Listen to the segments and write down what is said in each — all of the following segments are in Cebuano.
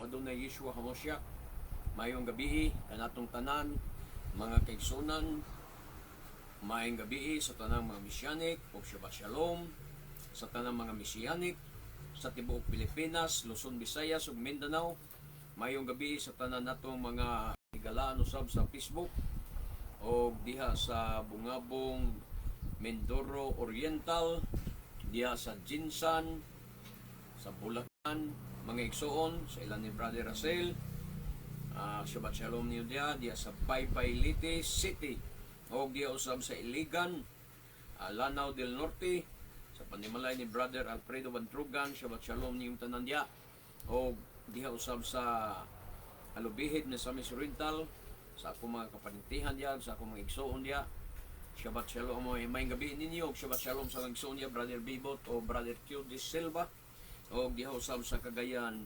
Adonai Yeshua HaMashiach. Mayong gabi kanatong tanan mga kaigsunan. Maayong gabi sa tanang mga Messianic ug Shabbat Shalom sa tanang mga Messianic sa tibuok Pilipinas, Luzon, Visayas ug Mindanao. Maayong gabi sa tanan natong mga higalaan usab sa Facebook o diha sa Bungabong, Mindoro Oriental, diha sa Jinsan, sa Bulacan, mga igsuon, sa ilan ni Brother Russell. Shabbat Shalom niyo diha, diha sa Baybay Leyte City, o diha usab sa Iligan, Lanao del Norte, sa panimalay ni Brother Alfredo Bantrugan. Shabbat Shalom niyo tanan diha. O diha usab sa Alubijid na Misamis Oriental, sa akong mga kaparintihan diha, sa akong mga igsuon diha. Shabbat Shalom mo, may gabi ninyo, ug Shabbat Shalom sa mga igsuon diha, Brother Bibot o Brother Q de Silva, o diha usab sa Cagayan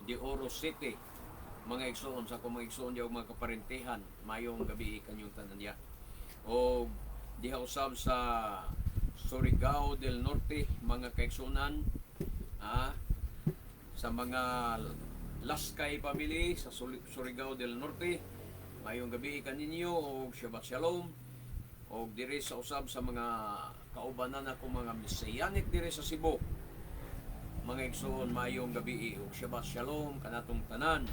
de Oro City. Mga igsuon, sa akong mga igsuon diha ug mga kaparintihan, mayong gabi kanyong tanan diha. O diha usab sa Surigao del Norte, mga kaigsunan, sa mga Laskay family sa Surigao del Norte, mayong gabi kaninyo og Shabbat Shalom. Og diri sa usab sa mga kaubanan ako mga Messianic diri sa Cebu, mga igsoon, mayong gabi ug Shabbat Shalom kanatong tanan.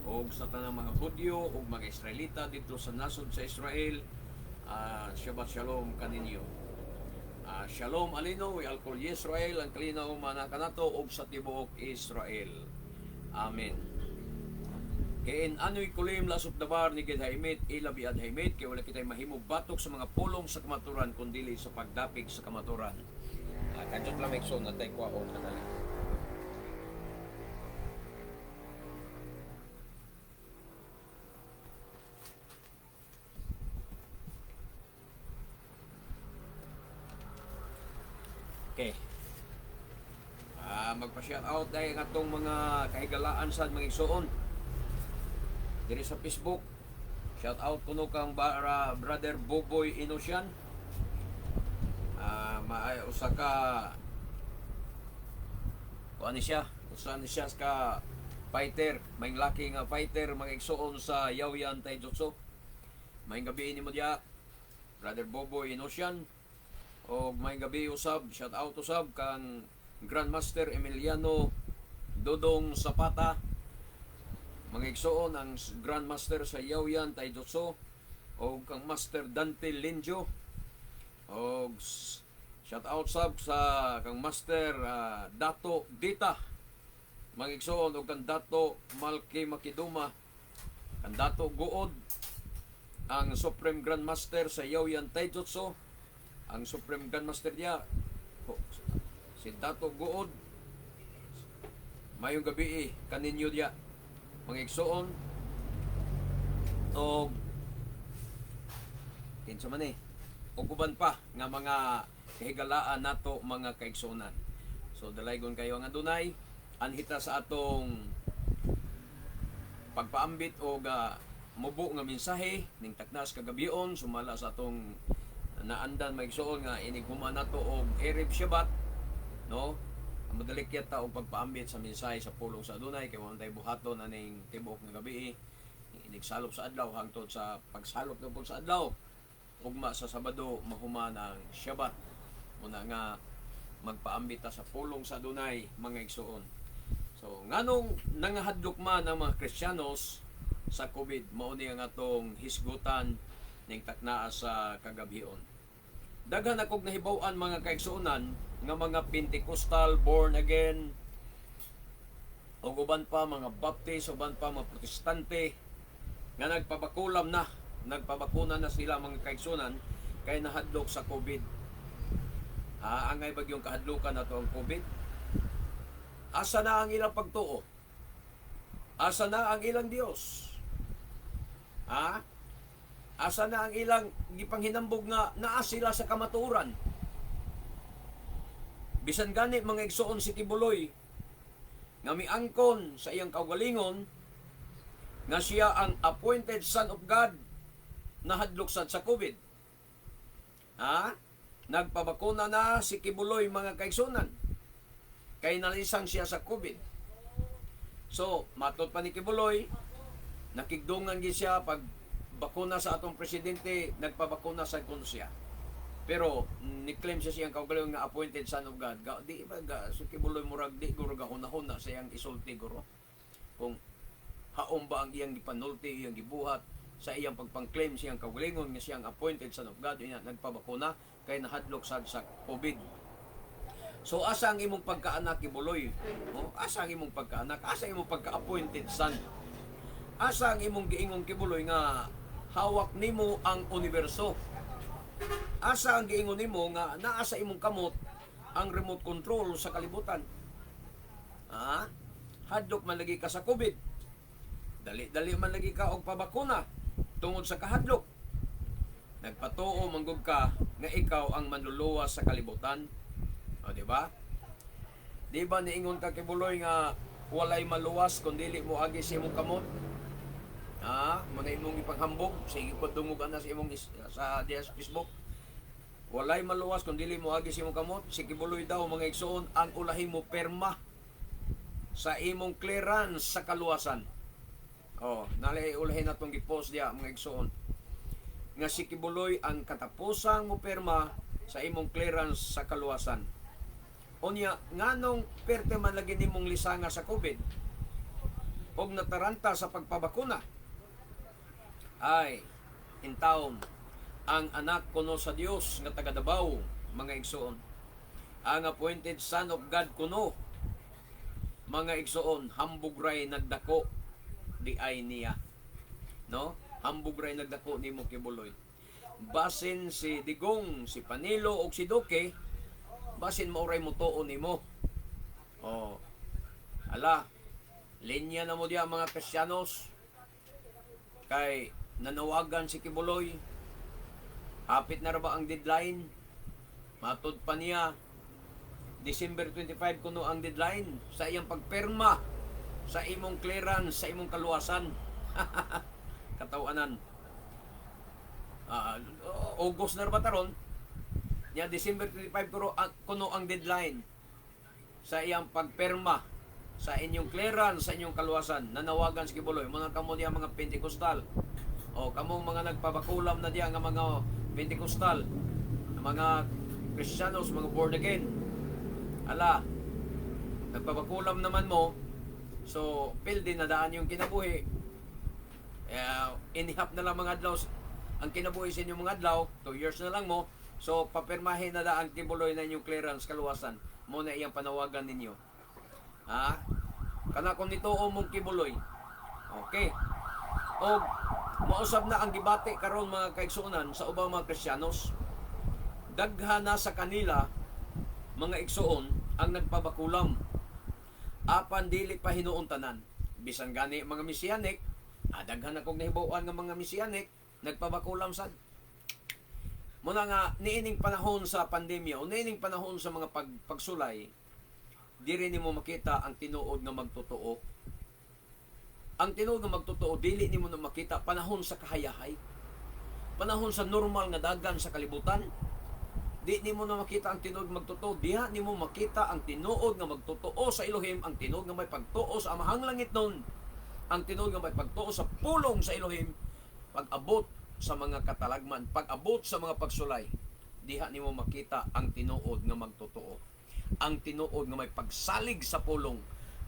Og sa tanang mga Hudyo ug mga Israelita dito sa nasod sa Israel, Shabbat Shalom kaninyo. Shalom aleinu al kol Israel, ang kalinaw mana kanato ug sa tibuok Israel. Amen. Kay anu yecholim la'asot davar neged ha'emet ela be'ad ha'emet, kay wala kitay mahimo batok sa mga pulong sa kamaturan kundili sa pagdapig sa kamaturan. Kanjot lang, igsoon, natay kwaon kadali. Okay. Magpa-shout out dahil nga atong mga kahigalaan sa mga igsoon diri sa Facebook. Shout out kuno kang bara Brother Boboy Inosian. Maay usa ka kuan ni siya, usa ni siya ka fighter, may laki nga fighter, mga igsoon, sa Yaw-Yan Taijutsu. May gabi nimo diya, Brother Boboy Inosian. Og may gabi usab, shout out usab kang Grandmaster Emiliano Dodong Zapata. Mga igsoon, ang Grandmaster sa Yaw-Yan Taijutsu, o kang Master Dante Linjo. Og shout out sab sa kang Master Dato Dita. Mga igsoon, og kang Dato Malki Makiduma, kang Dato Guod, ang Supreme Grandmaster sa Yaw-Yan Taijutsu, ang Supreme Grandmaster niya si Dato Guod. Mayong gabi kaninyo diya, mga igsoon. Og kinsa man ug uban pa nga mga kahigalaan nato, mga kaigsuonan. So dalaygon kayo ang Adunay. Anhita sa atong pagpaambit og mubo nga mensahe ning taknas kagabion, sumala sa atong naandan, mga igsoon, nga inig human nato og Erev Shabbat, no, madali ta og pagpaambit sa mensahe sa pulong sa Adunay kay wa man tay buhaton aning tibuok nga gabi, inig salop sa adlaw hangtod sa pagsalop na pud sa adlaw. Ugma sa Sabado mahuman ang Shabbat. Muna nga magpaambit ta sa pulong sa Adunay, mga igsoon. So nganong nangahadlok man ang mga Kristiyanos sa COVID? Mao ni ang atong hisgutan ning taknaa sa kagabhion. Daghan akong nahibaw-an, mga kaigsuonan, nga mga Pentecostal, born again, ug uban pa mga Baptist, uban pa mga Protestante nga nagpabakulam na, nagpabakuna na sila, mga kaigsuonan, kay nahadlok sa COVID. Angay bagyong kahadlukan nato ang COVID? Asa na ang ilang pagtuo? Asa na ang ilang Dios? Ha? Asa na ang ilang gipanghinambog nga naa sila sa kamatuoran? Bisan gani, mga igsoon, si Quiboloy nga miangkon sa iyang kaugalingon nga siya ang appointed son of God, nahadlok sad sa COVID. Ha? Nagpabakuna na si Quiboloy, mga kaigsunan, kay nalisang siya sa COVID. So, matod pa ni Quiboloy, nakigdungan gid siya pag bakuna sa atong presidente, nagpabakuna sa kuno siya. Pero ni-claim siya siyang kaugalingon nga appointed son of God. Ga, di ba ga, si Quiboloy murag di guro gahuna-huna sa iyang isulti guro. Kung haom ba ang iyang gipanulti, iyang gibuhat sa iyang pagpang-claim siyang kaugalingon nga siyang appointed son of God, ina nagpabakuna kay nahadlok sad sa COVID. So asa ang imong pagkaanak, Quiboloy? Oh, asa ang imong pagkaanak? Asa ang imong pagka-appointed son? Asa ang imong giingong, Quiboloy, nga hawak nimo ang universo? Asa ang giingon nimo nga naa sa imong kamot ang remote control sa kalibutan? Ha? Hadlok man lagi ka sa COVID. Dali-dali man lagi ka og pabakuna tungod sa kahadlok. Nagpatuo manggug ka nga ikaw ang manluluwas sa kalibutan. O, di ba? Di ba niingon ka, Quiboloy, nga walay maluwas kung dili mo agi sa imong kamot? Ah, mga imong ipanghambog, sige ko dungog ana sa imong sa diya sa Facebook. Walay maluwas kung dili mo agi sa imong kamot. Si Quiboloy daw, mga igsoon, ang ulahi mo perma sa imong clearance sa kaluwasan. Oh, nalay ulahin natong gi-post diya, mga igsoon. Nga si Quiboloy ang katapusang mo perma sa imong clearance sa kaluwasan. Unya, nganong perte man lagi nimong lisanga sa COVID og nataranta sa pagpabakuna? Ay, in town, ang anak kuno sa Dios nga taga Davao, mga igsoon. Ang appointed son of God kuno, mga igsoon, hambog ray nagdako di ay niya. No? Hambog ray nagdako nimo, Quiboloy. Basin si Digong, si Panelo og si Duque, basin mao ray motuo nimo. Oh. Ala, linya na mo diya, mga Kristiyanos. Kay nanawagan si Quiboloy. Hapit na ra ba ang deadline? Matod pa niya, December 25 kuno ang deadline sa iyang pagperma sa imong clearance, sa imong kaluwasan. Katawanan. Ah, August na ra ba taron? Nya December 25 kuno ang deadline sa iyang pagperma sa inyong clearance, sa inyong kaluwasan. Nanawagan si Quiboloy. Mga kamo diya mga Pentecostal. O kamong mga nagpabakulam na diya nga mga Pentecostal, mga Kristiyanos, mga born again. Ala, nagpabakulam naman mo, so pildi na daan yung kinabuhi. Eh, inihap na lang mga adlaw ang kinabuhi sa inyong mga adlaw, 2 years na lang mo, so papirmahin na daan Quiboloy na inyong clearance kaluwasan. Mo na iyang panawagan ninyo. Ha? Kana kung nito o mong Quiboloy. Okay. O mausab na ang gibati karon, mga kaigsuonan, sa ubang mga Kristiyanos. Daghan na sa kanila, mga igsuon, ang nagpabakulam. Apan dili pa hinuon tanan. Bisan gani mga Messianic, daghan akong nahibaw-an nga mga Messianic nagpabakulam sad. Muna nga niining panahon sa pandemya o niining panahon sa mga pagsulay, diri nimo makita ang tinuod nga magtotoo. Ang tinuod nga magtotoo dili nimo na makita panahon sa kahayahay. Panahon sa normal nga dagan sa kalibutan, di nimo na makita ang tinuod magtotoo. Diha nimo makita ang tinuod nga magtotoo sa Elohim, ang tinuod nga may pagtuo sa Amahang Langit nun, ang tinuod nga may pagtuo sa pulong sa Elohim pag-abot sa mga katalagman, pag-abot sa mga pagsulay. Diha nimo makita ang tinuod nga magtotoo. Ang tinuod nga may pagsalig sa pulong,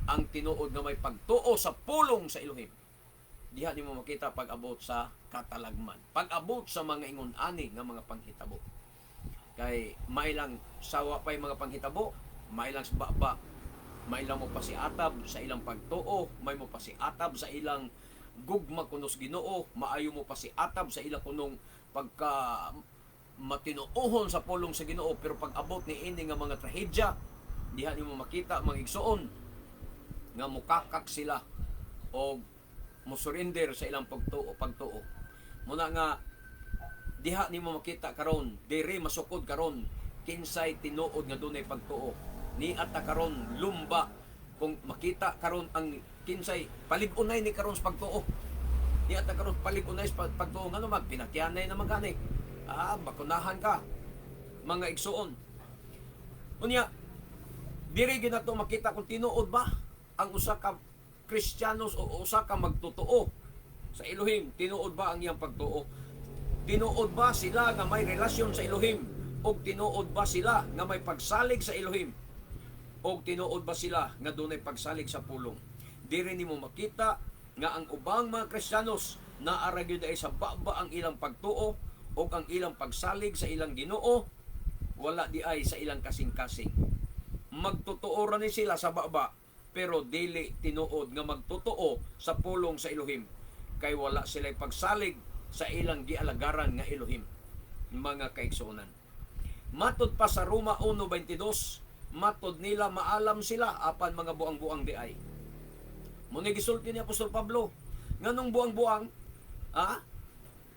ang tinuod nga may pagtuo sa pulong sa Elohim. Diha nimo makita pag-abot sa katalagman, pag-abot sa mga ingon ani nga mga panghitabo. Kay mailang sawa pa'y mga panghitabo, mailang baba, mailang mo pa si atab sa ilang pagtuo, may mo pa si atab sa ilang gugma kunos Ginoo, maayo mo pa si atab sa ilang kunong pagka matinuohon sa pulong sa Ginoo, pero pag abot ni ini nga mga trahedya, diha nimo makita, mga igsoon, nga mukakak sila o mosurrender sa ilang pagtuo. Muna nga diha nimo makita karon, diri masukod karon kinsay tinuod nga dunay pagtuo. Ni ata karon lumba kung makita karon ang kinsay palig-unay ni karon sa pagtuo. Ni ata karon palig-unay sa pagtuo, ngano mag pinatyanay naman gani. Ah, bakunahan ka, mga igsuon. Unya, diri gyud nato makita kung tinuod ba ang usa ka Kristiyanos o usa ka magtotoo sa Elohim? Tinuod ba ang iyang pagtuo? Tinuod ba sila nga may relasyon sa Elohim? O tinuod ba sila nga may pagsalig sa Elohim? O tinuod ba sila nga dunay pagsalig sa pulong? Diri nimo makita nga ang ubang mga Kristiyanos naa ra gyud ay sa baba ang ilang pagtuo o ang ilang pagsalig sa ilang Ginoo, wala di ay sa ilang kasing-kasing. Magtotoo ra ni sila sa baba, pero dili tinuod nga magtotoo sa pulong sa Elohim kay wala sila pagsalig sa ilang gialagaran nga Elohim, mga kaigsuonan. Matod pa sa Roma 1:22, matod nila maalam sila apan mga buang-buang di ay. Mao gisulti ni Apostol Pablo, nganong buang-buang? Ha?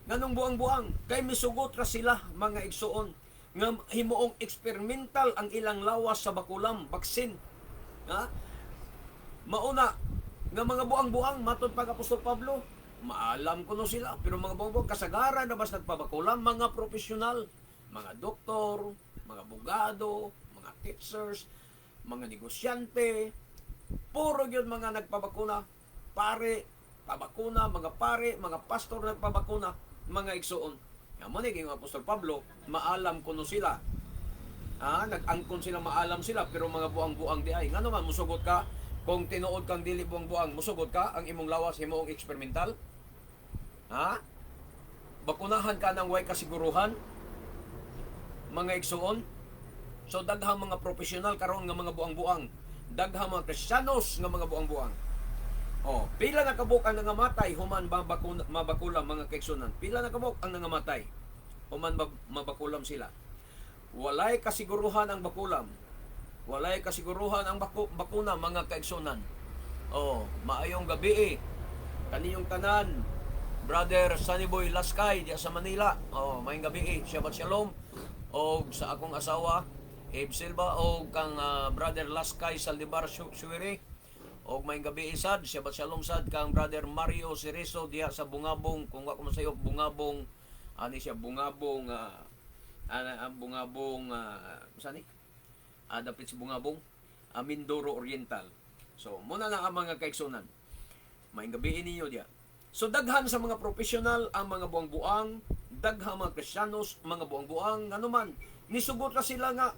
Nganong buang-buang? Kay misugot ra sila, mga igsuon, nga himuong experimental ang ilang lawas sa bakulam, baksin. Ha? Mauna nga mga buang-buang matod pag Apostol Pablo, maalam kuno sila pero mga buang-buang. Kasagaran na bas nagpabakulam mga profesional, mga doktor, mga abogado, mga teachers, mga negosyante, puro gyud mga nagpabakuna, pare, pabakuna, mga pare, mga pastor nagpabakuna, mga igsuon. Nga mo ni Apostol Pablo, maalam kuno sila. Ah, nag-angkon sila maalam sila pero mga buang-buang di ay. Ngano man musugot ka? Kung tinuod kang dili buang-buang, musugot ka ang imong lawas himuong experimental? Ha? Bakunahan ka ng way kasiguruhan? Mga igsuon? So daghang mga profesional karon nga mga buang-buang. Daghang mga Kristiyanos nga mga buang-buang. Oh, pila na kabuk ang nangamatay human mabakulam, mga kaigsunan? Pila na kabuk ang nangamatay human mabakulam sila? Walay kasiguruhan ang bakulam. Walay kasiguruhan ang bakuna, mga kaigsunan. Oh, maayong gabi eh kaniyong tanan. Brother Sunny Boy Laskay diya sa Manila. Oh, maayong gabi eh. Shabbat shalom. Og sa akong asawa, Abe Silva, og kang Brother Laskay Saldivar Suwiri. Og maayong gabi sad, Shabbat shalom sad kang Brother Mario Cerezo diya sa Bungabong, kung wa ko masayop, Bungabong ani siya, Bungabong ana ang Bungabong saan ni? Dapit sa Bungabong, Mindoro Oriental. So, muna na ang mga kaigsunan. Maayong gabi ninyo diya. So daghan sa mga profesional ang mga buang-buang, daghan mga Kristiyanos, mga buang-buang, ano man, nisugot na sila nga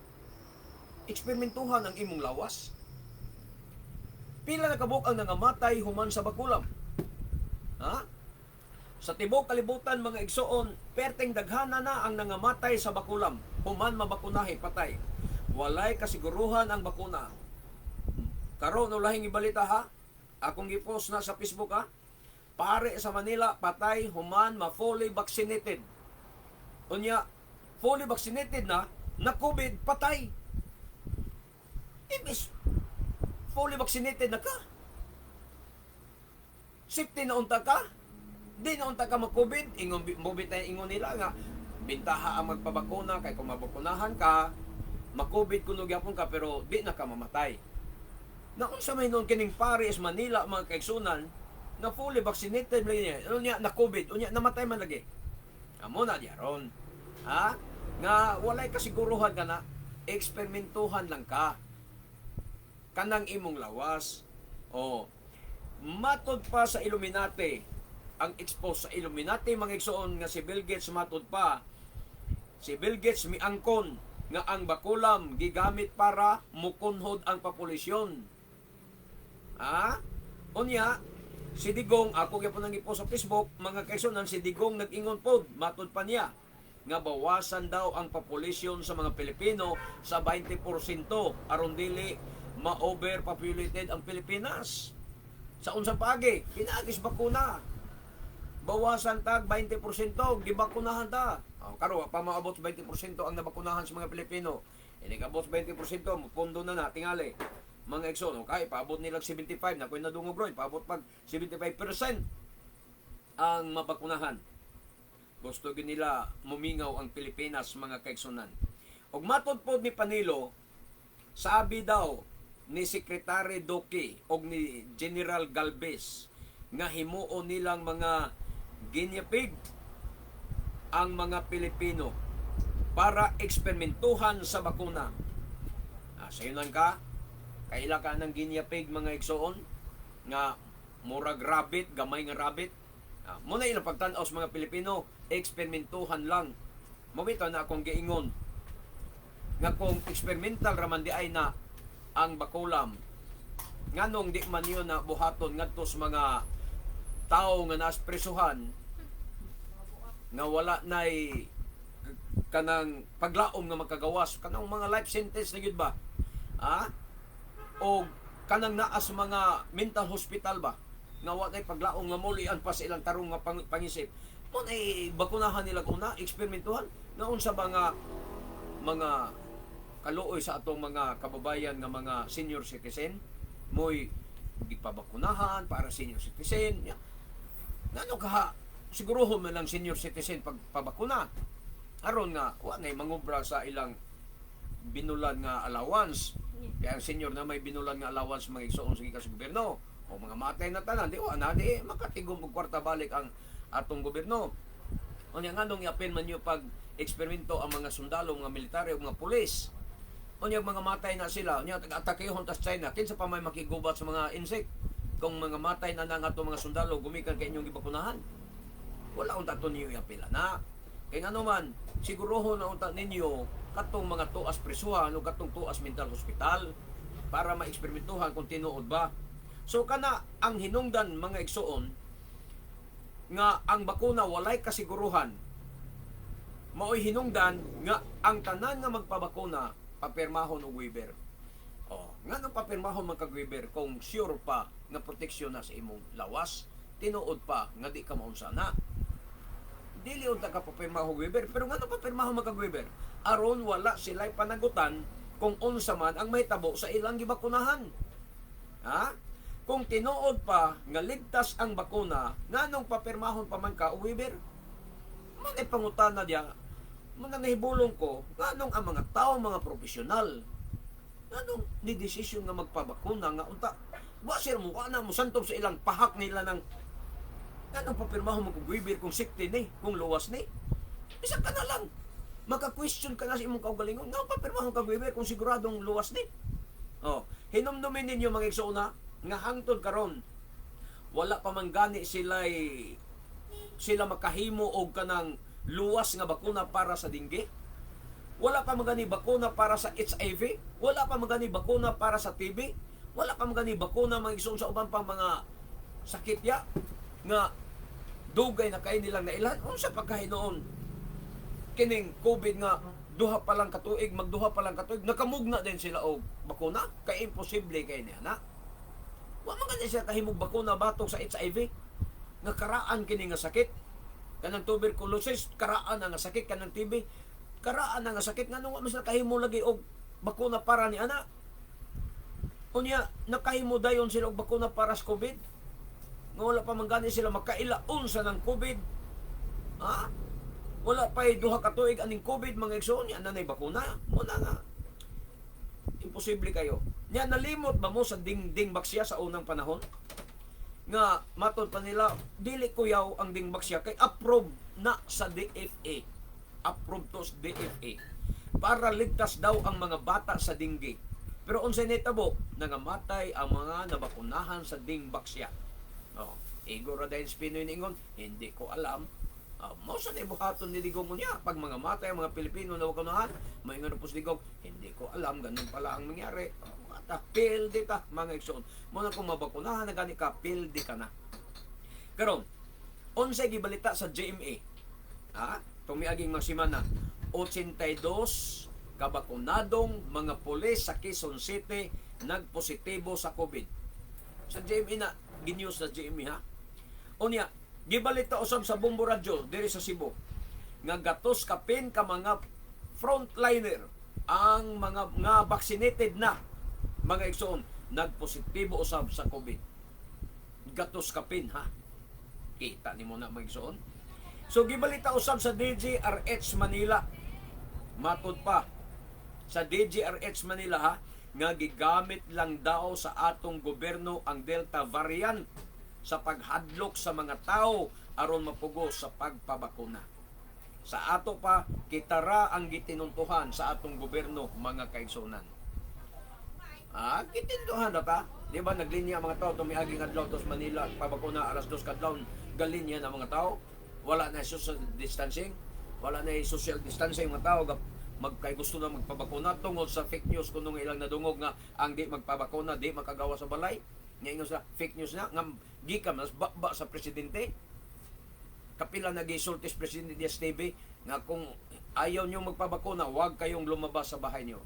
eksperimentuhan ang imong lawas. Pila na kabuk ang nangamatay human sa bakulam? Ha? Sa tibok kalibutan, mga igsoon, perteng daghana na ang nangamatay sa bakulam. Human mabakunahi, patay. Walay kasiguruhan ang bakuna. Karon ulahing ibalita ha. Akong gipost na sa Facebook ha. Pare sa Manila patay human ma fully vaccinated. Unya fully vaccinated na, na COVID, patay. Imbis fully vaccinated na ka, safety na unta ka, di na unta ka ma-COVID, ingon mo bitay ingon nila nga bintaha ang magpabakuna kay kung mabakunahan ka, ma-COVID kuno gyapon ka pero di na ka mamatay. Naunsa may noon kining pare sa Manila, mga kaigsunan, na fully vaccinated lagi niya. Unya na COVID, unya namatay man lagi. Amo na diaron. Ha? Nga walay kasiguruhan ka na, eksperimentuhan lang ka kanang imong lawas. Oh. Matod pa sa Illuminati, ang expose sa Illuminati, mga igsoon, nga si Bill Gates, matod pa si Bill Gates miangkon nga ang bakulam gigamit para mukunhod ang populasyon. Ah? Unya, si Digong, ako gyapon nang ipost sa Facebook, mga kaigsunan, si Digong nag-ingon pod, matod pa niya, nga bawasan daw ang population sa mga Pilipino sa 20% aron dili ma-overpopulated ang Pilipinas. Sa unsang paagi? Pinaagi sa bakuna. Bawasan tag 20%, gibakunahan ta. Oh, karo pa maabot sa 20% ang nabakunahan sa mga Pilipino. Ini abot sa 20%, mupundo na na tingali, mga igsoon, okay, paabot nila 75 na kuy nadungog bro, paabot pag 75% ang mabakunahan. Gusto gyud nila mumingaw ang Pilipinas, mga kaigsunan. Og matod pod ni Panelo, sabi daw ni Secretary Duque og ni General Galvez nga himuon nilang mga guinea pig ang mga Pilipino para eksperimentuhan sa bakuna. Ah, sayunan ka, kaila ka ng guinea pig, mga igsoon, nga Murag rabbit, gamay nga rabbit. Ah, mao na ilang pagtan-aw sa mga Pilipino, eksperimentuhan lang. Mao bitaw na akong giingon nga kung experimental raman di ay na ang bakulam, nganong di man yun na buhaton ngadto sa mga tao nga naas presuhan nga wala nay kanang paglaom nga makagawas, kanang mga life sentence na gyud ba, ah, o kanang naa sa mga mental hospital ba nga wa nay paglaom nga mulian pa sa ilang tarong nga pangisip? Mo nay bakunahan nila una, eksperimentuhan nga unsa ba nga mga kaluoy sa atong mga kababayan nga mga senior citizen, mo'y gipabakunahan para senior citizen. Ya. Ngano kaha siguruhon man lang senior citizen pagpabakuna aron nga wa nay mangubra sa ilang binulan nga allowance? Kaya ang senior na may binulan nga allowance, mga igsoon, sa gikan sa gobyerno o mga matay na tanan, di wa na di makatigom og kwarta balik ang atong gobyerno. Unya, nganong iapil man niyo pag eksperimento ang mga sundalo, mga military ug mga pulis? Unya mga matay na sila, unya atakehon tas China, kinsa pa may makigubat sa mga insect kung mga matay na nga atong mga sundalo gumikan kay inyong gibakunahan? Wala unta to niyo iapil na. Kay ngano man, siguruhon na unta ninyo katong mga tuas presuhan o katong tuas mental hospital para maeksperimentuhan kung tinuod ba. So kana ang hinungdan, mga igsoon, nga ang bakuna walay kasiguruhan. Maoy hinungdan nga ang tanan nga magpabakuna papirmahon og waiver. Oh, nganong papirmahon man kag waiver kung sure pa nga proteksyon na sa imong lawas, tinuod pa nga di ka maunsa na? Dili unta ka papirmahon og waiver, pero nganong papirmahon man kag waiver? Aron wala sila'y panagutan kung unsa man ang mahitabo sa ilang gibakunahan. Ha? Kung tinuod pa nga ligtas ang bakuna, nganong papirmahon pa man ka og waiver? Man ay pangutana diya, mga nahibulong ko, nganong ang mga tao, mga profesional, nganong ni desisyon nga magpabakuna nga unta, wa sir mo na mo santob sa ilang pahak nila ng nganong papirmahon mo kog waiver kung safety ni, kung luwas ni? Bisa ka na lang, maka-question ka na sa imong kaugalingon, nga papirmahon kag waiver kung siguradong luwas ni? Oh, hinumdumin ninyo, mga igsoon, nga hangtod karon wala pa man gani sila makahimo og kanang luwas nga bakuna para sa dengue. Wala pa man gani bakuna para sa HIV, wala pa man gani bakuna para sa TB, wala pa man gani bakuna, mga igsoon, sa uban pang mga sakit ya nga dugay na kay nilang nailhan. Unsa pagkahinuon kining COVID nga duha pa lang katuig, magduha pa lang katuig, nakamugna din sila og bakuna? Kay imposible kay niya na. Wa man gani siya kahimog bakuna batok sa HIV nga karaan kini nga sakit. Kanang tuberculosis, karaan na nga sakit. Kanang TB, karaan na nga sakit. Nganong wa man sila kahimo lagi og bakuna para ni ana? Unya nakahimo dayon sila og bakuna para sa COVID nga wala pa man gani sila makaila unsa ng COVID. Ha? Wala pa 2 ka tuig aning COVID, mga igsoon, yan na bakuna. Muna nga imposible kayo. Nya nalimot ba mo sa dingding baksya sa unang panahon? Nga matod pa nila dili kuyaw ang Dengvaxia kay approve na sa DFA. Approved to sa DFA. Para ligtas daw ang mga bata sa dengue. Pero unsay nitabo, nangamatay ang mga nabakunahan sa Dengvaxia. Oh, Igor ra dayon Pinoy ningon, "Hindi ko alam." Mao sa buhaton ni Digong niya. Pag mga matay ang mga Pilipino na bakunahan, maingon na po si Digong, "Hindi ko alam, ganun pala ang mangyari." Oh, ata, pildi ta, mga igsoon. Muna kung mabakunahan na gani ka, pildi ka na. Karon, unsay gibalita sa GMA? Ha? Tumiaging mga semana, 82 kabakunadong mga pulis sa Quezon City nagpositibo sa COVID. Sa GMA na, ginews sa GMA ha. Unya, gibalita usab sa Bombo Radyo diri sa Cebu nga gatos kapin ka mga frontliner ang mga nga vaccinated na, mga igsoon, nagpositibo usab sa COVID. Gatos kapin ha. Kita nimo na, mga igsoon. So gibalita usab sa DZRH Manila. Matod pa sa DZRH Manila ha, nga gigamit lang daw sa atong gobyerno ang Delta variant sa paghadlok sa mga tao aron mapugos sa pagpabakuna. Sa ato pa, kita ra ang gitinuntuhan sa atong gobyerno, mga kaigsunan. Ah, gitinduhan na ta. Di ba naglinya ang mga tao tumiaging adlaw tos Manila pabakuna alas 2 kadlawon, galinya na mga tao. Wala na social distancing. Wala na social distancing mga tao magkay gusto na magpabakuna tungod sa fake news kuno nga ilang nadungog nga ang di magpabakuna di makagawa sa balay. Nga ingon sa fake news na nga gikan mas ba sa presidente. Kapila nagisulti sa presidente Diaz TV nga kung ayaw nyo magpabakuna, huwag kayong lumabas sa bahay nyo.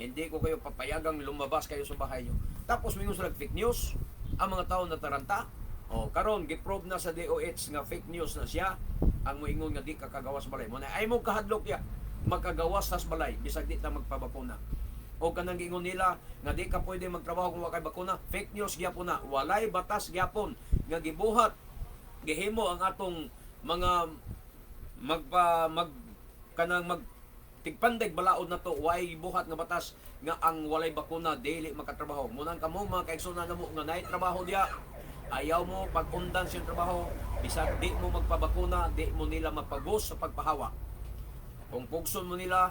Hindi ko kayo papayagang lumabas kayo sa bahay nyo. Tapos mingon sila fake news, ang mga tao nataranta. O karon giprove na sa DOH nga fake news na siya ang moingon nga di ka kagawas sa balay. Mo na ay mo kahadlok ya makagawas sa balay bisag di ta magpabakuna. O kanang giingon nila nga di ka pwede magtrabaho kung wa kay bakuna, fake news gyapon na. Walay batas gyapon nga gibuhat, gihimo ang atong mga magpa mag kanang mag tigpandig balaod na to, way buhat nga batas nga ang walay bakuna dili makatrabaho. Munang kamo mga kaigsoon namo nga naay trabaho diya, ayaw mo pag-undan sa trabaho bisag di mo magpabakuna, di mo nila mapagos sa pagpahawa. Kung pugson mo nila,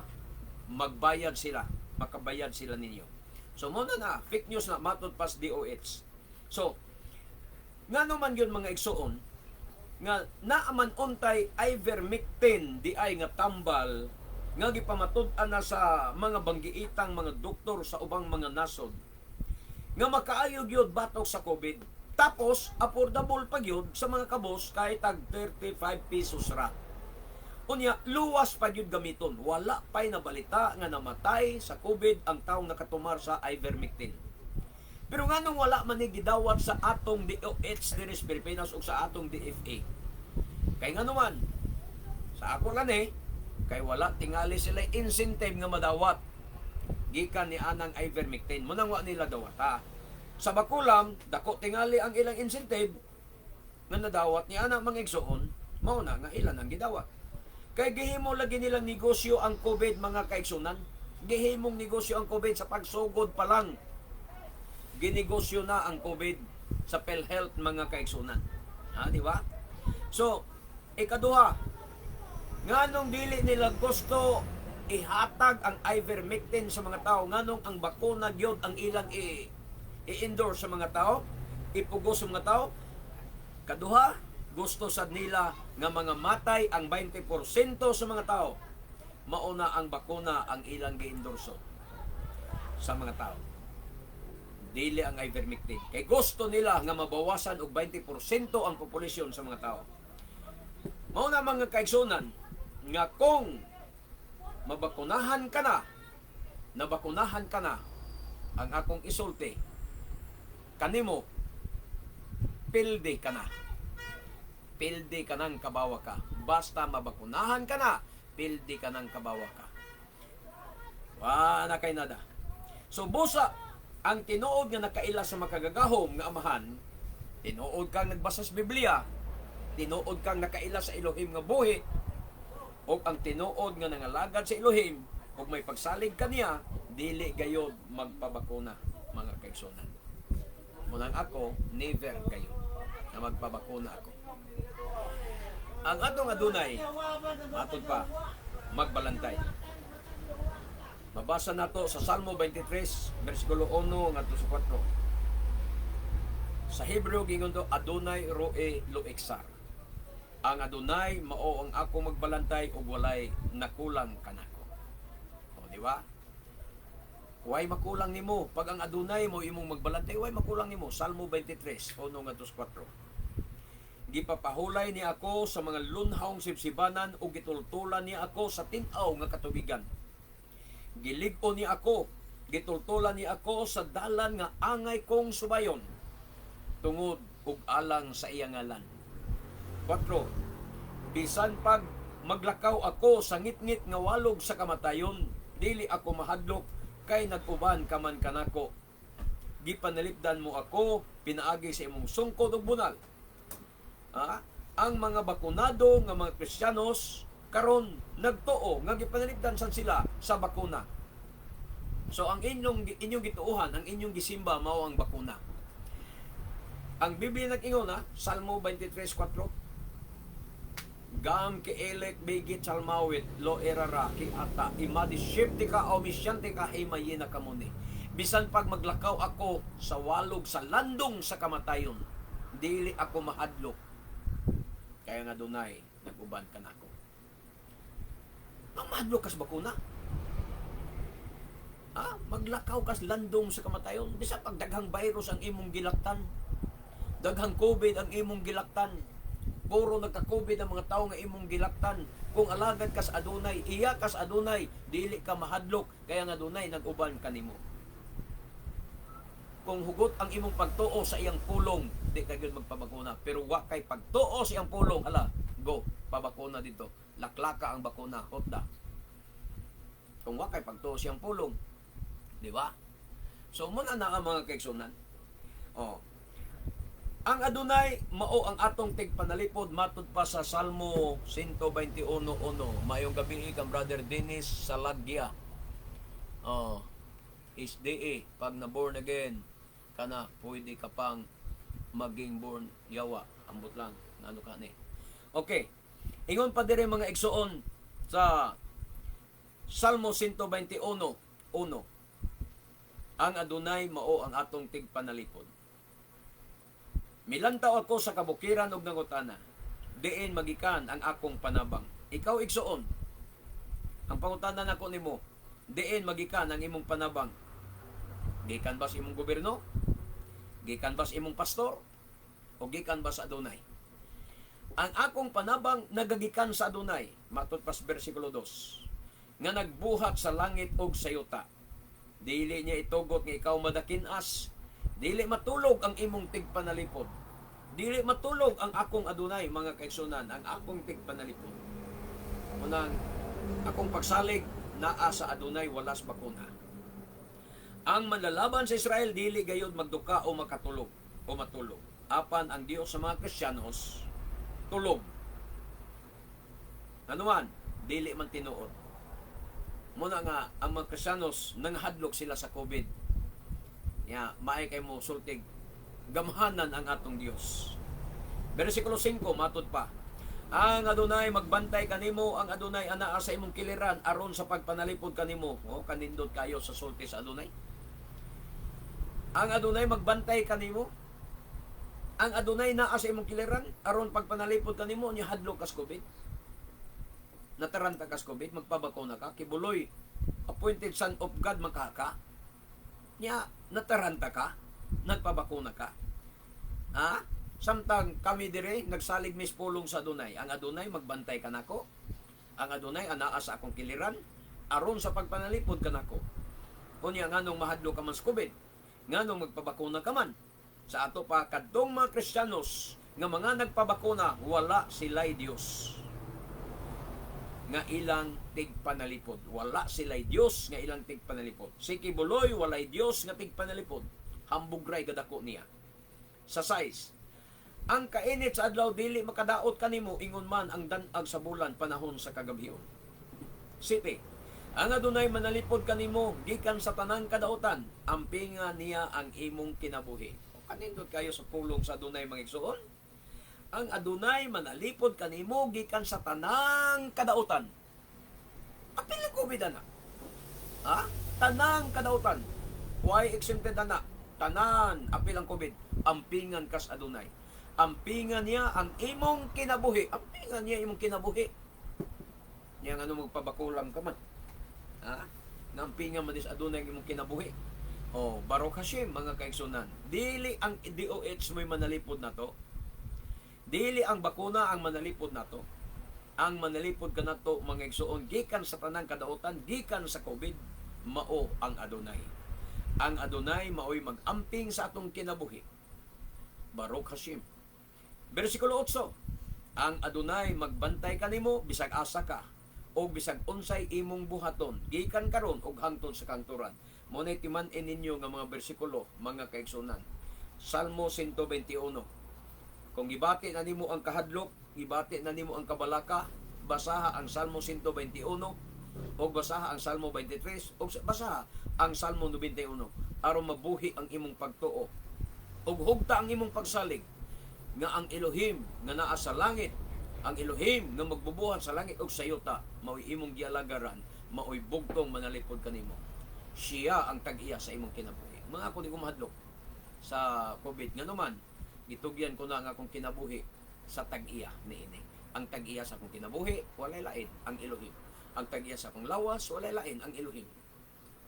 magbayad sila, makabayad sila ninyo. So muna na fake news na matod pas DOH. So ngano man yun, mga igsoon, nga naaman untay ivermectin di ay nga tambal nga gipamatud-an na sa mga banggiitang mga doktor sa ubang mga nasod nga makaayo gyud batok sa COVID, tapos affordable pa gyud sa mga kabos kahit tag 35 pesos ra? Unya, luwas pa gyud gamiton. Wala pa'y nabalita nga namatay sa COVID ang taong nakatumar sa ivermectin. Pero nganong wala man ni gidawat sa atong DOH diri sa Pilipinas ug sa atong DFA? Kay ngano man, sa ako lang eh, kay wala tingali sila incentive nga madawat gikan ni anang ivermectin. Munang wa nila dawata. Sa bakulam, dako tingali ang ilang incentive nga nadawat ni ana, mga igsoon, mao na nga ilan ang gidawat. Kay gihimo lagi nilang negosyo ang COVID, mga kaigsunan. Gihimong negosyo ang COVID sa pagsugod pa lang. Ginegosyo na ang COVID sa PhilHealth, mga kaigsunan. Ha, di ba? So, ikaduha, nganong dili nila gusto ihatag ang ivermectin sa mga tao, nganong ang bakuna gyud ang ilang i-endorse sa mga tao, ipugos sa mga tao? Kaduha, gusto sad nila nga mga matay ang 20% sa mga tao. Mauna ang bakuna ang ilang gi-endorso sa mga tao. Dili ang ivermectin. Kay gusto nila nga mabawasan og 20% ang populasyon sa mga tao. Mao na, mga kaigsunan, nga kung mabakunahan ka na, nabakunahan ka na, ang akong isulti kanimo, pildi ka na. Pildi ka ng kabawa ka. Basta mabakunahan ka na, pildi ka ng kabawa ka. Wala kay nada. So busa, ang tinuod nga nakaila sa makagagahom nga amahan, tinuod kang nagbasa sa Biblia, tinuod kang nakaila sa Elohim nga buhi, o ang tinuod nga nangalagad sa Elohim, ug may pagsalig kaniya, dili gayod magpabakuna, mga kaigsunan. Munang ako, never kayo na magpabakuna ako. Ang atong adunay, matod pa, magbalantay. Mabasa nato sa Salmo 23, versikulo 1 ngadto sa 4. Sa Hebreo gingon do Adonai roe loexar. Ang Adonai mao ang ako magbalantay ug walay nakulang kanako. O, di ba? Way makulang nimo pag ang Adonai mo imong magbalantay, way makulang nimo. Salmo 23, 1 ngadto sa 4. Gipapahulay ni ako sa mga lunhawng sibsibanan ug gitultulan ni ako sa tin-aw nga katubigan. Gilig-on ni ako, gitultulan ni ako sa dalan nga angay kong subayon tungod ug alang sa iyang ngalan. 4. Bisan pag maglakaw ako sa ngitngit nga walog sa kamatayon, dili ako mahadlok kay nag-uban ka man kanako. Gipanalipdan mo ako pinaagi sa imong sungkod ug bunal. Ah, ang mga bakunado nga mga Kristiyanos karon nagtuo nga gipanalipdan sad sila sa bakuna. So ang inyong gituohan, ang inyong gisimba mao ang bakuna. Ang Biblia nag-ingon na, Salmo 23:4. Gam ki elek bigit salmawit lo erara ki ata imadi shiftika o misyante ka himayina kamuni. Bisan pag maglakaw ako sa walog sa landong sa kamatayon, dili ako mahadlok. Kay ang Adunay nag-uban kanako. Ang mahadlok kas bakuna. Ah, maglakaw kas landong sa kamatayon, bisan pag daghang virus ang imong gilaktan, daghang COVID ang imong gilaktan, puro nagka-COVID ang mga tao nga imong gilaktan. Kung alagad kas Adunay, iya kas Adunay, dili ka mahadlok, kay ang Adunay nag-uban kanimo. Kung hugot ang imong pagtuo sa iyang pulong, di ka gyud magpabakuna. Pero wa kay pagtuo sa iyang pulong, hala, go, pabakuna dito. Laklaka ang bakuna, hotda. Kung wa kay pagtuo sa iyang pulong, di ba? So muna na ang mga kaigsunan. Oh. Ang Adunay mao ang atong tigpanalipod matud pa sa Salmo 121:1. Maayong gabi kang Brother Dennis Salagya. Oh, is DE pag na born again kana, pwede ka pang maging born yawa, ambot lang ngano ka ni. Okay, ingon pa dire, mga igsuon, sa Salmo 121:1, ang Adunay mao ang atong tigpanalipod. Milantaw ako sa kabukiran og nangutana, diin magikan ang akong panabang? Ikaw, igsuon, ang pangutana nako nimo, diin magikan ang imong panabang? Gikan ba sa imong gobyerno? Gikan ba sa imong pastor? O gikan ba sa Adunay? Ang akong panabang nagagikan sa Adunay, matud pas bersikulo 2, nga nagbuhat sa langit ug sa yuta. Dili niya itugot nga ikaw madakinas. Dili matulog ang imong tigpanalipod. Dili matulog ang akong Adunay, mga kaigsunan, ang akong tigpanalipod. Unang akong pagsalig naa sa Adunay, wala sa bakuna. Ang manlalaban sa Israel dili gayod magduka o makatulog o matulog. Apan ang Dios sa mga Kristiyanos tulog. Ano man, dili man tinuod. Muna nga ang mga Kristiyanos nanghadlok sila sa COVID. Ya, maay kay mo sultig gamhanan ang atong Dios. Versikulo 5 matud pa. Ang Adunay magbantay kanimo, ang Adunay anaa sa imong kiliran aron sa pagpanalipod kanimo. Oh, kanindot kayo sa sulti sa Adunay. Ang Adunay magbantay kanimo. Ang Adunay naa sa imong kiliran aron pagpanalipod kanimo, nya hadlok kas COVID. Nataranta kas COVID, magpabakuna ka, kibuloy appointed son of God makaka. Nya nataranta ka, nagpabakuna ka. Ha? Samtang kami dire nagsalig mis pulong sa Adunay. Ang Adunay magbantay kanako. Ang Adunay anaa sa akong kiliran aron sa pagpanalipod kanako. Unya nganong mahadlok ka man sa COVID? Nganong magpabakuna ka man? Sa ato pa, kadtong mga Kristiyanos nga mga nagpabakuna, wala sila'y Dios nga ilang tigpanalipod. Wala sila'y Dios nga ilang tigpanalipod. Si Quiboloy, walay Dios nga tigpanalipod. Hambugray gadako niya. Sa 6, ang kainit sa adlaw dili makadaot kanimo, ingon man ang danag sa bulan panahon sa kagabhion. 7, ang Adunay manalipod kanimo gikan sa tanang kadautan, ampinga niya ang imong kinabuhi. O, kanindot kayo sa pulong sa Adunay, mga igsuon. Ang Adunay manalipod kanimo gikan sa tanang kadautan. Apil ang COVID ana. Ha? Tanang kadautan. Why exempted ana? Tanan apil ang COVID. Ampingan kas Adunay. Ampingan niya ang imong kinabuhi. Ampingan niya imong kinabuhi. Niya nga magpabakulam ka man. Ha? Nga ampingan man dis Adunay ang imong kinabuhi. Oh, Baruch Hashem, mga kaigsunan. Dili ang DOH mo'y manalipod na to. Dili ang bakuna ang manalipod nato. Ang manalipod kanato, mga igsuon, gikan sa tanang kadautan, gikan sa COVID, mao ang Adunay. Ang Adunay maoy mag-amping sa atong kinabuhi. Baruch Hashem. Versikulo 8. Ang Adunay magbantay kanimo bisag asa ka o bisag unsay imong buhaton gikan karon ug hangtod sa kangturan. Mo nay timan-in ninyo nga mga bersikulo, mga kaigsunan. Salmo 121. Kung gibati na nimo ang kahadlok, gibati na nimo ang kabalaka, basaha ang Salmo 121 o basaha ang Salmo 23 o basaha ang Salmo 91 aron mabuhi ang imong pagtuo ug hugta ang imong pagsalig nga ang Elohim nga naa sa langit, ang Elohim nga magbubuhat sa langit ug sa yuta, mao'y imong gialagaran, mao'y bugtong manalipod kanimo. Siya ang tag-iya sa imong kinabuhi. Mga ako, di ko mahadlok sa COVID. Nga naman, gitugyan ko na ang akong kinabuhi sa tag-iya niini. Ang tag-iya sa akong kinabuhi, walay lain, ang Elohim. Ang tag-iya sa akong lawas, walay lain, ang Elohim.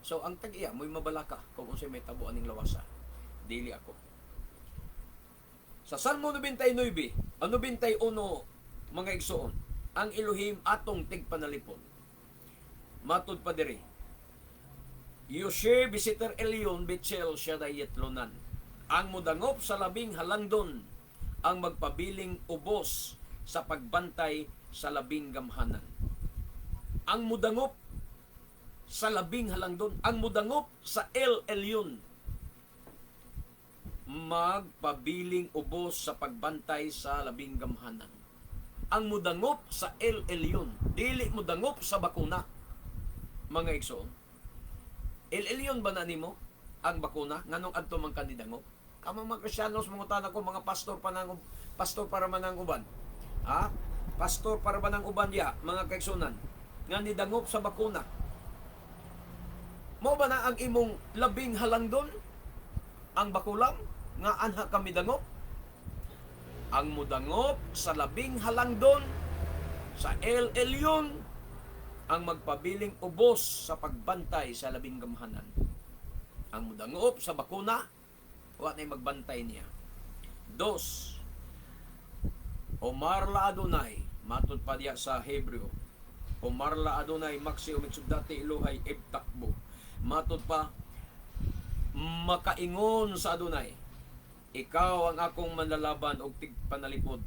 So, ang tag-iya, mo'y mabalaka kung unsay may tabo aning lawasa. Dili ako. Sa Salmo 99, ang 91, mga igsoon, ang Elohim atong tigpanalipod. Matud pa diri, Yoshe Bisiter Elyon Bitchel Shaddai Yetlonan. Ang mudangop sa labing halangdon, ang magpabiling ubos sa pagbantay sa labing gamhanan. Ang mudangop sa labing halangdon, ang mudangop sa El Elyon, magpabiling ubos sa pagbantay sa labing gamhanan. Ang mudangop sa El Elyon, dili mudangop sa bakuna. Mga igsoon, El Elyon ba na nimo ang bakuna? Nganong adto man kanidangop? Kamo mga Kristiyanos, mangutana ko, mga pastor pa nang pastor para man ang uban. Ha? Pastor para ba ng uban ya, mga kaigsunan, nga nidangop sa bakuna? Mo ba na ang imong labing halangdon? Ang bakulam nga anha kami dangop? Ang mudangop sa labing halangdon sa El Elyon, ang magpabiling ubos sa pagbantay sa labing gamhanan. Ang mudangop sa bakuna, wa na'y magbantay niya. Dos, Omar la Adonai, matud pa diya sa Hebreo. Omar la Adonai maksi umitsudati iluhay ibtakbo. Matud pa, makaingon sa Adonai, "Ikaw ang akong manlalaban og tigpanalipod.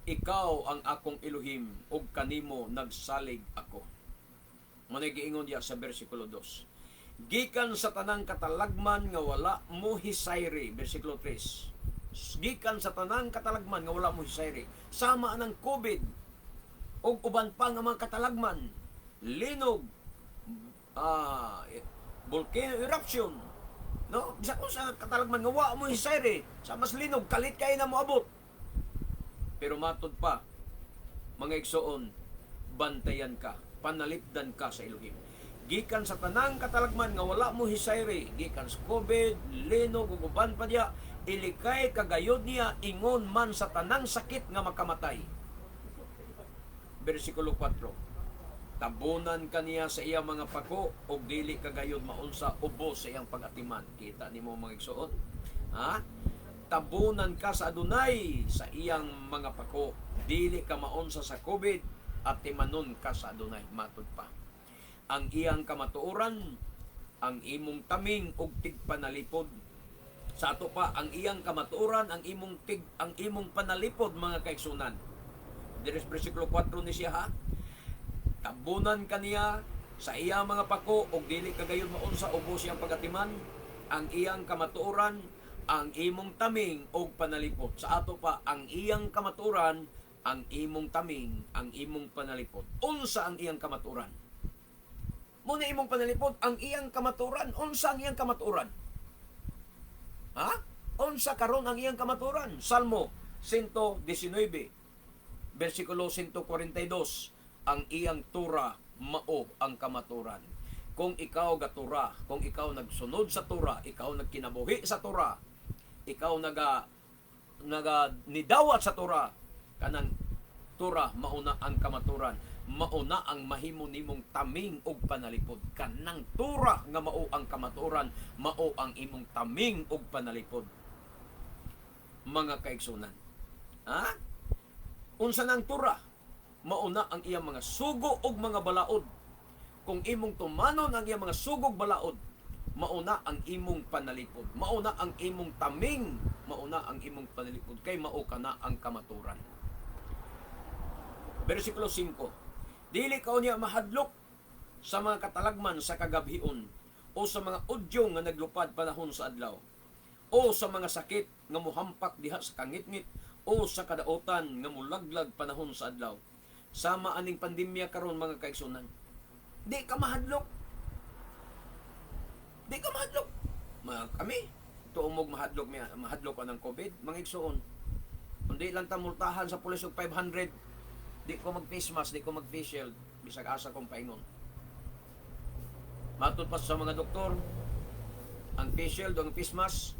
Ikaw ang akong Elohim ug kanimo nagsalig ako." Mao giingon diya sa bersikulo 2. Gikan sa tanang katalagman nga wala mo hisayri, bersikulo 3. Gikan sa tanang katalagman nga wala mo hisayri, sama ng COVID ug uban pa nga mga katalagman, linog, volcano eruption, no? Bisa kung sa katalagman nga wa mo hisayri, sa mas linog, kalit kay na moabot. Pero matod pa, mga igsoon, bantayan ka, panalipdan ka sa Elohim. Gikan sa tanang katalagman nga wala mo hisayri, gikan sa COVID, linog, ug uban pa diya, ilikay kagayod niya ingon man sa tanang sakit nga makamatay. Versikulo 4. Tabunan kaniya sa iyang mga pako ug dili kagayod maunsa ubos sa iyang pag-atiman. Kita nimo, mga igsoon? Ha? Tabunan ka sa Adonai sa iyang mga pako. Dili ka maunsa sa COVID, atimanon ka sa Adonai. Matud pa, ang iyang kamatuoran, ang imong taming ug tigpanalipod. Sa ato pa, ang iyang kamatuoran, ang imong panalipod, mga kaigsunan. Diri sa bersikulo 4 ni siya, ha. Tabunan kaniya sa iyang mga pako ug dili kagayod maunsa ubos iyang pagatiman, ang iyang kamatuoran, ang imong taming ug panalipod. Sa ato pa, ang iyang kamatuoran, ang imong taming, ang imong panalipod. Unsa ang iyang kamatuoran? Muna imong panalipod, ang iyang kamatuoran. Unsa ang iyang kamatuoran? Ha? Unsa karon ang iyang kamatuoran? Salmo 119, versikulo 142, ang iyang Tura mao ang kamaturan. Kung ikaw gatura, kung ikaw nagsunod sa Tura, ikaw nagkinabuhi sa Tura, ikaw naga naga nidawat sa Tura, kanang Tura mauna ang kamaturan, mauna ang mahimo nimong taming ug panalipod. Kanang Tura nga mao ang kamaturan, mao ang imong taming ug panalipod. Mga kaigsunan. Ha? Unsa nang Tura? Mauna ang iyang mga sugo ug mga balaod. Kung imong tumanon ang iyang mga sugog balaod, mauna ang imong panalipod. Mauna ang imong taming, mauna ang imong panalipod kay mao kana ang kamaturan. Versikulo 5. Dili ka unya mahadlok sa mga katalagman sa kagabhion o sa mga udyong nga naglupad panahon sa adlaw o sa mga sakit nga muhampak diha sa kangitngit o sa kadaotan nga mulaglag panahon sa adlaw. Sama aning pandemya karon, mga kaigsunan. Di ka mahadlok. Di ka mahadlok. Mga kami, tuumog mahadlok mi, mahadlok ka ng COVID, mga igsoon. Kundi lang ta multahan sa pulis og 500, di ko mag face mask, di ko mag face shield, bisag asa kong paingon. Matud pa sa mga doktor, Ang face shield, ang face mask,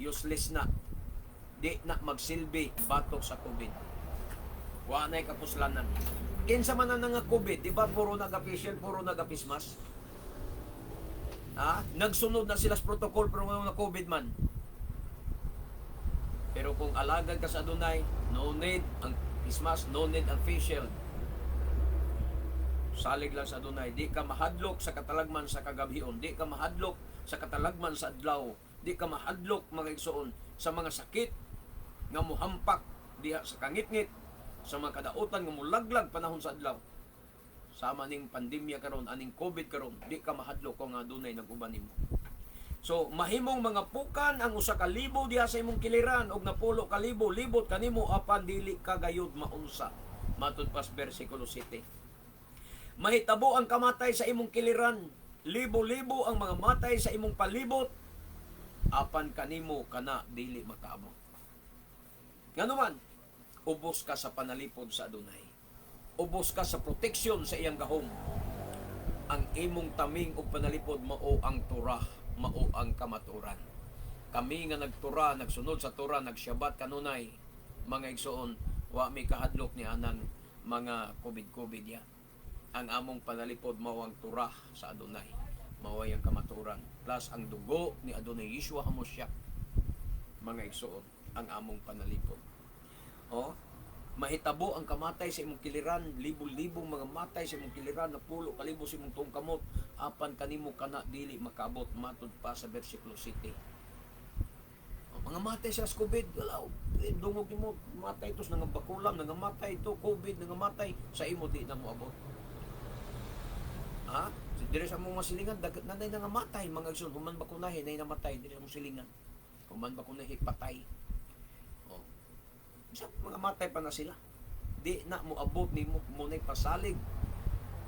useless na. Di na magsilbi batok sa COVID. Wa na'y kapuslanan. Kinsa man ang nga COVID, di ba puro naga face shield, puro naga face mask? Ha? Nagsunod na sila sa protocol pero ngayon na COVID man. Pero kung alagad ka sa Adonai, no need ang face mask, no need ang face shield. Salig lang sa Adonai. Di ka mahadlok sa katalagman sa kagabhion. Di ka mahadlok sa katalagman sa adlaw. Di ka mahadlok, mga igsoon, sa mga sakit nga muhampak diha sa kangitngit, sa mga kadautan nga mulaglag panahon sa adlaw. Sama ning pandemya karon, aning COVID karon, di ka mahadlok kung nga adunay nag-uban nimo. So, mahimong mga pukan ang 1,000 diha sa imong kiliran og 10,000 libot kanimo, apan dili ka gayud maunsa. Matud pas bersikulo 7. Mahitabo ang kamatay sa imong kiliran, libo-libo ang mga matay sa imong palibot, apan kanimo kana dili makaabot. Ngano man, ubos ka sa panalipod sa Adonai. Ubos ka sa proteksyon sa iyang gahom. Ang imong taming ug panalipod mao ang Torah, mao ang kamaturan. Kami nga nagtura, nagsunod sa Torah, nagsyabat kanunay, mga igsoon, wa mi kahadlok ni anang mga COVID-COVID ya. Ang among panalipod mao ang Torah sa Adonai. Mao ang kamaturan. Plus ang dugo ni Adonai Yeshua HaMashiach, mga igsoon, ang among panalipod. Oh, mahitabo ang kamatay sa imong kiliran, libo-libong mga matay sa imong kiliran, 10,000 sa imong tuong kamot, apan kanimo kana dili makabot, matud pa sa bersikulo 7. Oh, mga matay sa COVID, wala, eh, dungog nimo, matay ito, nangabakulam, nangamatay ito, COVID, nangamatay, sa imo di na moabot. Ha? Dire sa among masilingan, dagat nanay nangamatay, mga igsoon, human bakunahin, nay namatay, dire sa among silingan. Human bakunahin, patay. Oh. Sa mga matay pa na sila. Di na moabot nimo, mo na'y pasalig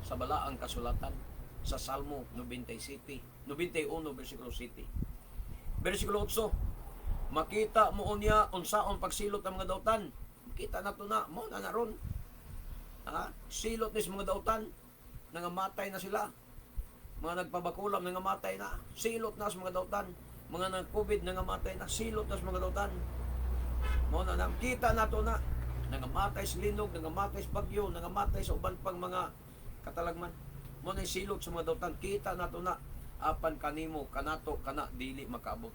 sa balaang kasulatan sa Salmo 97, 91 versikulo 7. Versikulo 8. Makita mo unya unsaon pagsilot ang mga dautan. Makita na to na, mo na naron. Ha? Silot ni sa mga dautan, nangamatay na sila. Mga nagpabakulam, nangamatay na. Silot na sa mga dautan. Mga nag-COVID, nangamatay na. Silot na sa mga dautan. Mo na na, kita na to na. Nangamatay sa linog, nangamatay sa bagyo, nangamatay sa uban pang mga katalagman. Mo na silot sa mga dautan, kita na to na. Apan kanimo, kanato, kana, dili makaabot.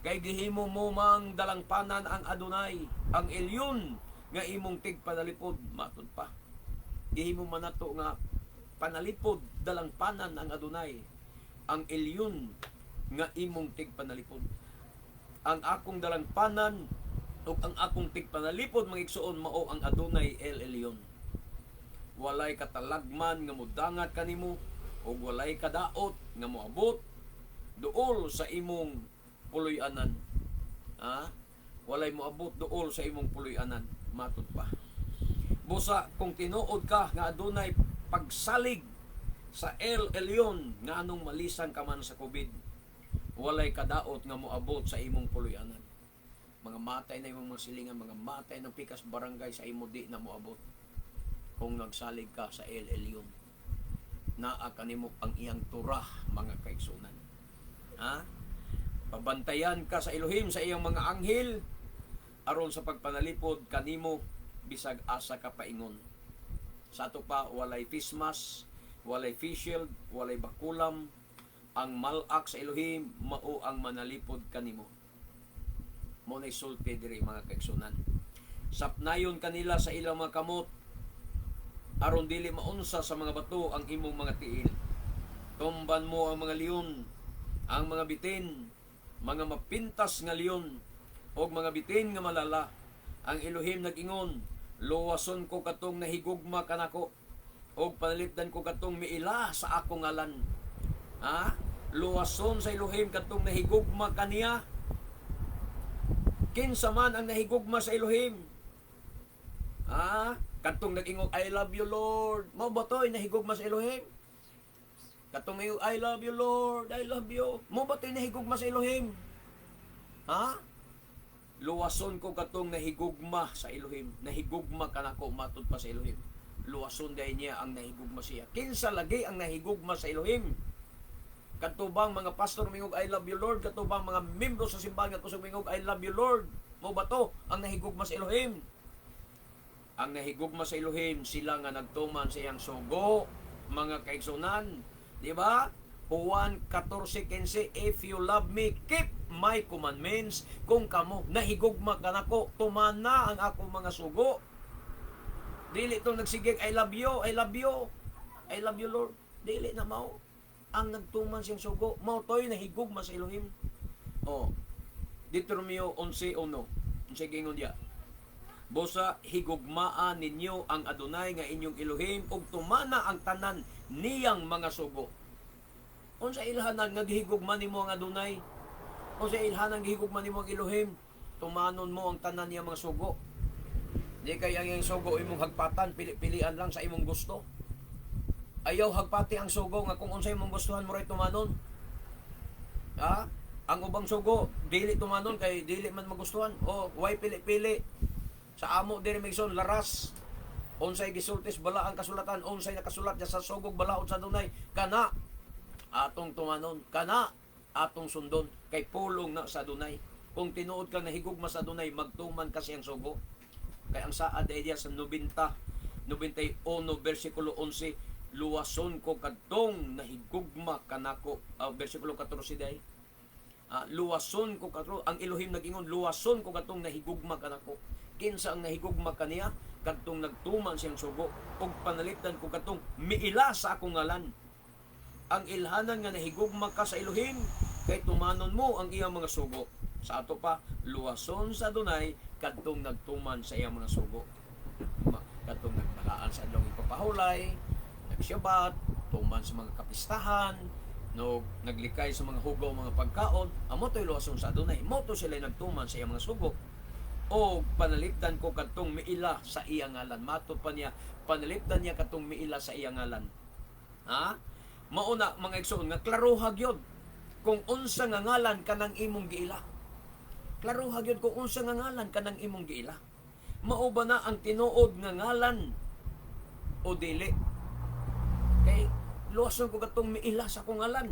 Kay gihimo mo mang dalangpanan ang Adonai, ang Elyon nga imong tigpanalipod, matud pa. Gihimo man nato nga panalipod, dalangpanan ang Adonai, ang Elyon nga imong tigpanalipod. Ang akong dalangpanan ug ang akong tigpanalipod, mga igsoon, mao ang Adonai El Elyon. Walay katalagman nga mudangat kanimo ug walay kadaot nga moabot duol sa imong puloy-anan. Ha? Walay moabot duol sa imong puloy-anan, matud pa. Busa kung tinuod ka nga adunay pagsalig sa El Elyon, nga anong malisan ka man sa COVID, walay kadaot nga moabot sa imong puloy-anan. Mga matay na imong mga silingan, mga matay ng pikas barangay, sa imo di na moabot kung nagsalig ka sa El Elyon. Naa kanimo ang iyang Torah, mga kaigsunan. Ha? Pabantayan ka sa Elohim sa iyang mga anghel aron sa pagpanalipod kanimo bisag asa ka paingon. Sa ato pa, walay face mask, walay face shield, walay bakulam, ang malak sa Elohim mao ang manalipod kanimo. Mo nay sulti diri, mga kaigsunan. Sapnayon kanila sa ilang mga kamot aron dili maunsa sa mga bato ang imong mga tiil. Tumban mo ang mga leon, ang mga bitin, mga mapintas nga leon, og mga bitin nga malala. Ang Elohim nag-ingon, "Luwason ko katong nahigugma kanako, og panalipdan ko katong miila sa akong ngalan." Ha? Luwason sa Elohim katong nahigugma kaniya. Kinsa man ang nahigugma sa Elohim? Ha? Katong nag-ingong, "I love you, Lord." Mao ba to'y nahigugma sa Elohim? Katong ingong, "I love you, Lord, I love you." Mao ba to'y nahigugma sa Elohim? Ha? Luwason ko katong nahigugma sa Elohim. Nahigugma kanako, matud pa sa Elohim. Luwason dahil niya ang nahigugma siya. Kinsa lagi ang nahigugma sa Elohim? Kadto bang mga pastor mingog "I love you, Lord"? Kadto bang mga membro sa simbahan nga kusog mingog "I love you, Lord"? Mao ba to ang nahigugma sa Elohim? Ang nahigugma sa Elohim, sila nga nagtuman sa iyang sugo, mga kaigsunan. Di ba? Juan 14:15, "If you love me, keep my commandments." Kung kamo nahigugma kanako, tumana ang akong mga sugo. Dili itong nagsigig, "I love you, I love you, I love you, Lord." Dili na mao. Ang nagtuman siyang sugo, mao to'y nahigugma sa Elohim. Oh, Deuteronomio 11:1. Unsay giingon diya? Busa higugmaa ninyo ang Adonai nga inyong Elohim ug tumana ang tanan niyang mga sugo. Unsa ilhanan nga gihigugma nimo ang Adonai? Unsa ilhanan gihigugma nimo ang Elohim? Tumanon mo ang tanan niyang mga sugo. Di kay ang iyang sugo imong hagpatan, pili-pilian lang sa imong gusto. Ayaw hagpati ang sugo nga kung unsay imong gustuhan mo ray tumanon. Ha? Ang ubang sugo dili tumanon kay dili man magustuhan. O way pili-pili. Sa amo diri, Migson, laras. Unsay gisultis bala ang kasulatan, unsay nakasulat sa sugog balaod sa Adonai, kana atong tumanon, kana atong sundon kay pulong na sa Adonai. Kung tinuod ka nahigugma sa Adonai, magtuman ka siyang sugo. Kay ang saad ay diya sa 90, 91 versikulo 11, luwason ko kadtong nahigugma kanako. Versikulo 14 day. Luwason ko kadto, ang Elohim nag-ingon, "Luwason ko kadtong nahigugma kanako." Kinsa ang nahigugma kaniya? Kadtong nagtuman siyang sugo. Ug panalipdan ko kadtong miila sa akong ngalan. Ang ilhanan nga nahigugma ka sa Elohim kay tumanon mo ang iyang mga sugo. Sa ato pa, luwason sa Adonai kadtong nagtuman sa iyang mga sugo. Kadtong nagbalaan sa adlong ipapahulay, nagsyabat, tuman sa mga kapistahan, no, naglikay sa mga hugaw mga pagkaon, amo to'y luwason sa Adonai. Mao to sila nagtuman sa iyang mga sugo. O panalipdan ko kadtong miila sa iyang ngalan. Matod pa niya, panalipdan niya kadtong miila sa iyang ngalan. Ha? Mauna, mga igsoon, nga klaroha gyud kung unsa nga ngalan kanang imong giila. Klaroha gyud kung unsa nga ngalan kanang imong giila. Mao ba na ang tinuod nga ngalan o dili? Kay luwason ko katong miila sa akong ngalan.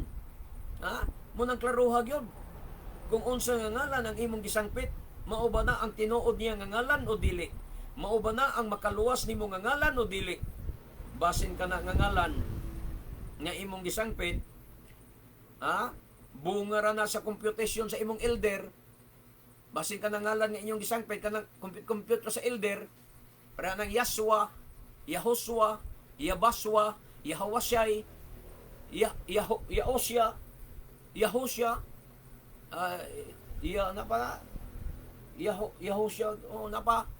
Ha? Mao nang klaroha gyud. Kung unsa nga ngalan ang imong gisangpit, mao ba na ang tinuod niya nga ngalan o dili? Mao ba na ang makaluwas nimo nga ngalan o dili? Basin kana nga ngalan nga imong gisangpit, ha? Bunga ra na sa computation sa imong elder. Basin ka ngalan nga inyong gisangpit kanang compute compute sa elder, para nang Yaswa, Yahuswa, Yabaswa, Yahawasyay, Ya Yaho, Yaosya, Yahusya, ya na pa Yaho, Yahusya, oh, napa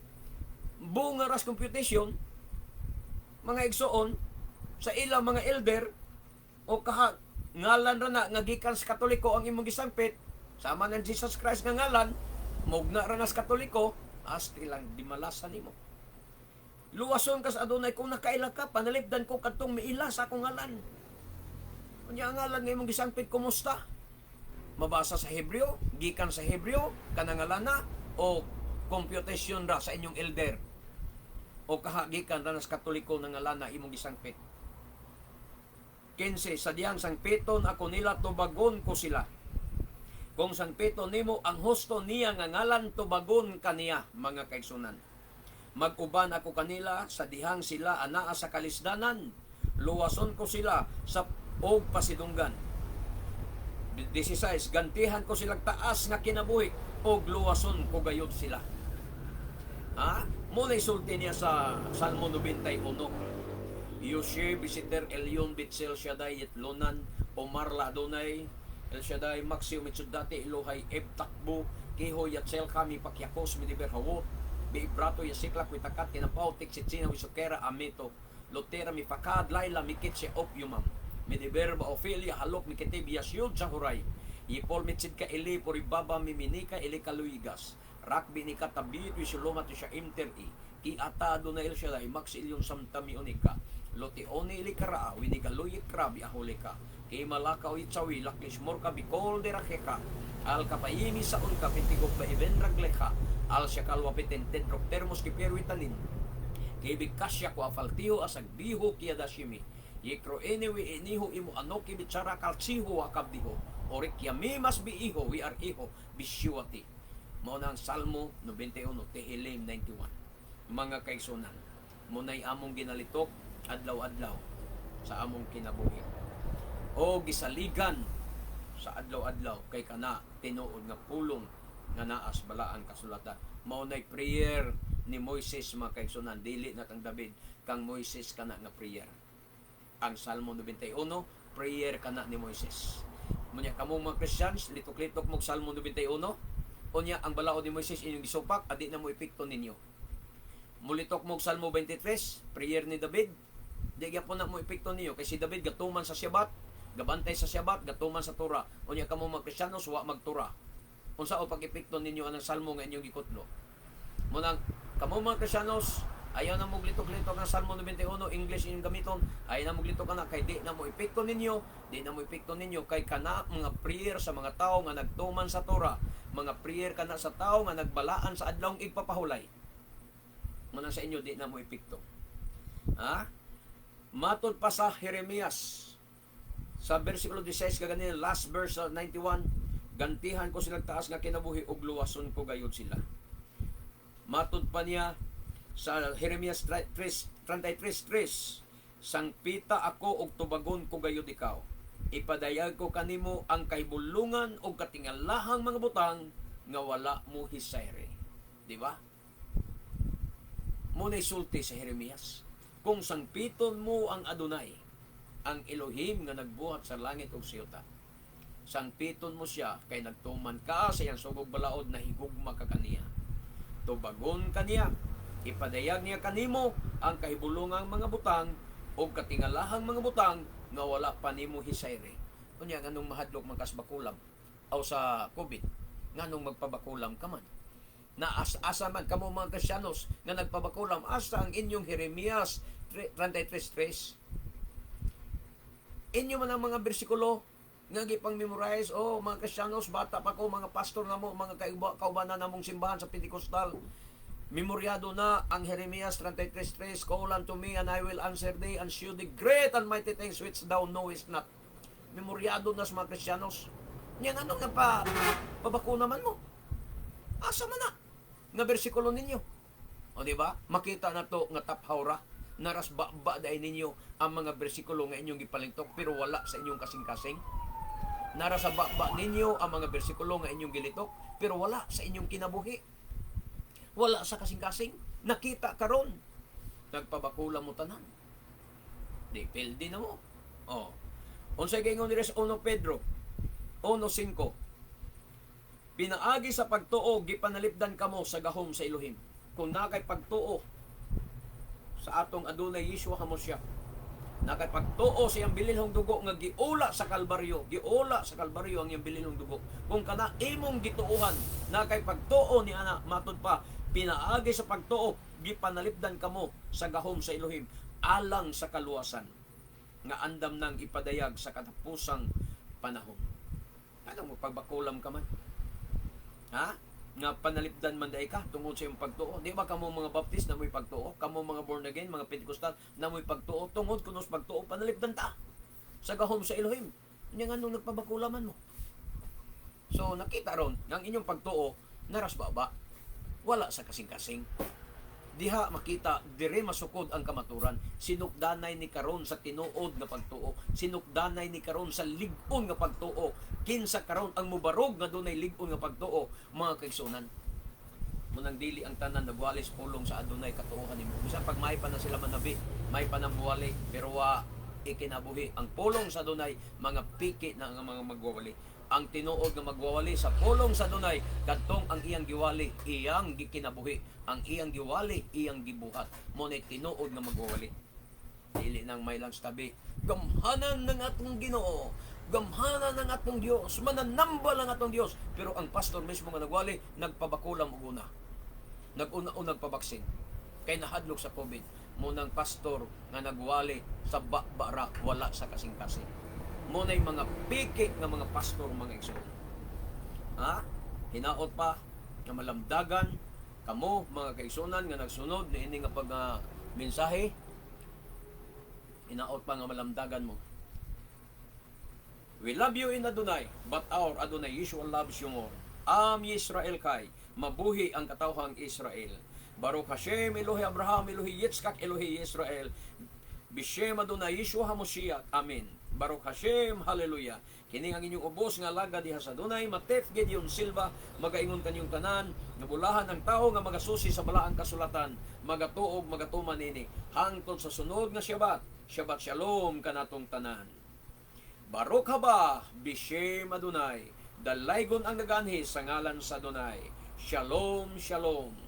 bunga ras computation, mga igsoon, sa ilang mga elder o kaha ngalan ra na nga gikan sa Katoliko ang imong gisangpit, sama ng Jesus Christ nga ngalan, mugna ra na sa Katoliko, asti lang dimalasan nimo. Luwason ka sa Adonai kung nakaila ka, panalipdan ko kadtong miila sa akong ngalan. Unya ang ngalan nga imong gisangpit, kumusta? Mabasa sa Hebreo, gikan sa Hebreo, kanang ngalana o computation ra sa inyong elder o kaha gikan ra sa Katoliko nga ngalana imong gisangpit? 15, sa diyang sangpiton ako nila, tubagon ko sila. Kung sangpiton nimo ang husto niya nga ngalan, tubagon kaniya, mga kaigsunan. Mag-uban ako kanila sa dihang sila anaa sa kalisdanan. Luwason ko sila sa og pasidunggan. 16, gantihan ko silang taas nga kinabuhi og luwason ko gayud sila. Ha? Mao na isulti niya sa Salmo 91. Yoshe Bisiter Elyon Bitzel Shaddai Yetlonan Omar La Adonai El Shaddai Maxio Mitsudati Elohay Ebtakbo Kiho Yatzel Kami Pakyakos Midiber Hawot Biibrato Yasiklak Witakat Kinapaw Tiksitsina Wisokera Amito Lotera Mifakad Laila Mikitse Opiumam Midiber Ba Ophelia Halok Mikitib Yasyud Sahuray Yipol Mitsid ka Ili Puribaba Miminika Ili Kaluigas Rakbi ni katabit Wisulomat siya Imter I Ki ata Adonai El Shaddai Max Ilyon Samtami Onika Lotioni ili karaa winigaluyi krabi aholika Ki malaka o itsawi laklis morka bikol de rakeka Al kapayimi sa unka pintigok ba even ragleha Al siya kalwa piten tedrok termos ki perwitanin Kibig kasya ko afaltiho asag biho kiyadashimi. Yikroeni wi iniho imo anoki bitsara kaltsiho akabdiho. Orik yamimas bi iho we are iho bisyuati. Mao na ang Salmo 91, Tehilim 91. Mga kaigsunan, munay among ginalitok adlaw-adlaw sa among kinabuhi. O gisaligan sa adlaw-adlaw kay kana tinuod nga pulong nga naas balaan kasulatan. Mao nay prayer ni Moises, mga kaigsunan, dili na kang David, kang Moises kana nga prayer. Ang Salmo 91, prayer kana ni Moises. Munya kamo mga Christians, litok-litok mo Salmo 91. Unya ang balaod ni Moises inyong gisupak, adi na mo epekto ninyo. Mulitok mo Salmo 23, prayer ni David, di gyapon na mo epekto niyo kay si David gatuman sa Syabat, gabantay sa Syabat, gatuman sa Torah. Unya kamo mga Kristiyanos wa magtura. Unsa o pag-epekto ninyo anang salmo nga inyong gikutlo? Munang kamo mga Kristiyanos, ayaw na moglitok-litok ang Salmo 91, English inyong gamiton, ayaw na moglitok ana kay di na mo epekto ninyo, di na mo epekto ninyo kay kana mga prayer sa mga tao nga nagtuman sa Torah, mga prayer kana sa tao nga nagbalaan sa adlawng igpapahulay. Munang sa inyo di na mo epekto. Ha? Matod pa sa Jeremias sa versikulo 16 kaganina, last verse sa 91, gantihan ko silang taas nga kinabuhi ug luwason ko gayud sila. Matod pa niya sa Jeremias 33:3, sangpita ako og tubagon ko gayud ikaw. Ipadayag ko kanimo ang kahibulungan og katingalahang mga butang nga wala mo hisayre. Di ba? Mo sulti sa Jeremias. Kung sangpiton mo ang Adonai, ang Elohim nga nagbuhat sa langit ug sa yuta, sangpiton mo siya kay nagtuman ka sa iyang sugog balaod na higugma ka kaniya. Tubagon kaniya, ipadayag niya kanimo ang kahibulungang mga butang o katingalahang mga butang nga wala pa nimo hisayre. Unya nganong mahadlok man kas bakulam aw sa COVID, nganong magpabakulam ka man? Na asa man kamo mga Kristiyanos nga nagpabakulam, asa ang inyong Jeremias 33:3? Inyo man ang mga bersikulo nga gipang memorize, oh, mga Kristiyanos, bata pa ko, mga pastor na mo, mga kaubanan namong simbahan sa Pentecostal, memoryado na ang Jeremias 33:3, "Call unto me and I will answer thee and show thee great and mighty things which thou knowest not." Memoryado na sa mga Kristiyanos. Nya nganong nga pa pabakuna man mo? Asa man na nga bersikulo ninyo? O di ba? Makita na to nga taphawra naras ba dahil ninyo ang mga bersikulo nga inyong gipalintok pero wala sa inyong kasing-kasing. Nara sa ba ninyo ang mga bersikulo nga inyong gilitok pero wala sa inyong kinabuhi. Wala sa kasing-kasing. Nakita karon. Nagpabakula mo tanan. Di pildi na mo. Oh. Unsay gaingon diri sa 1 Pedro 1:5? Pinaagi sa pagtuo gipanalipdan kamo sa gahom sa Elohim. Kung nakay pagtuo sa atong Adunay Yeshua HaMashiach, nakay pagtuo sa iyang bililhong dugo nga giula sa Kalbaryo, giula sa Kalbaryo ang iyang bililhong dugo. Kung kana imong gituohan, nakay pagtuo ni ana, matud pa, pinaagi sa pagtuo gipanalipdan kamo sa gahom sa Elohim alang sa kaluwasan nga andam nang ipadayag sa katapusang panahon. Ano mo pagbakulam ka man? Ha? Nga panalipdan man dai ka tungod sa imong pagtuo. Di ba kamo mga Baptist na mo'y pagtuo? Kamo mga born again, mga Pentecostal na mo'y pagtuo? Tungod kuno sa pagtuo, panalipdan ta sa gahom sa Elohim. Nya nganong nagpabakulaman mo? So nakita ron nga ang inyong pagtuo naras baba. Wala sa kasing-kasing. Diha makita dire masukod ang kamaturan. Sinukdanay ni karon sa tinuod nga pagtuo. Sinukdanay ni karon sa lig-on nga pagtuo. Kinsa karon ang mubarog nga dunay lig-on nga pagtuo, mga kaigsunan? Munang dili ang tanan nagwalis pulong sa Adunay katuohan nimo. Bisan pag may pa na sila manabi, may pa na muwali, pero wa ikinabuhi ang pulong sa Adunay, mga piki na ang mga magwawali. Ang tinuod nga magwawali sa pulong sa Adunay, kadtong ang iyang giwali, iyang gikinabuhi. Ang iyang giwali, iyang gibuhat. Mo ni tinuod nga magwawali. Dili nang may lang tabi. Gamhanan ng atong Ginoo. Gamhanan ng atong Dios. Mananambal ang atong Dios. Pero ang pastor mismo nga nagwali, nagpabakulam og una. Nag-una o nagpabaksin. Kay nahadlok sa COVID. Munang pastor nga nagwali sa babara, wala sa kasing-kasing. Muna'y mga piki nga mga pastor, mga igsoon. Ha? Hinaot pa nga malamdagan kamo mga kaigsunan nga nagsunod niini nga pag mensahe. Hinaot pa nga malamdagan mo. We love you in Adonai, but our Adonai Yeshua loves you more. Am Yisrael Chai, mabuhi ang katawhang Israel. Baruch Hashem, Elohi Abraham, Elohi Yitzchak, Elohi Israel. Bishem Adonai Yeshua HaMoshiach. Amen. Baruch Hashem, Hallelujah. Kini ang inyong ubos nga alagad diha sa Adonai, Matef Gideon Silva, magaingon kaninyong tanan, nga bulahan ang tao nga magasusi sa balaang kasulatan, magatuo ug magatuman nini, hangtod sa sunod nga Shabbat. Shabbat Shalom kanatong tanan. Baruch haba, Bishem Adonai, dalaygon ang naganhi sa ngalan sa Adonai. Shalom, shalom.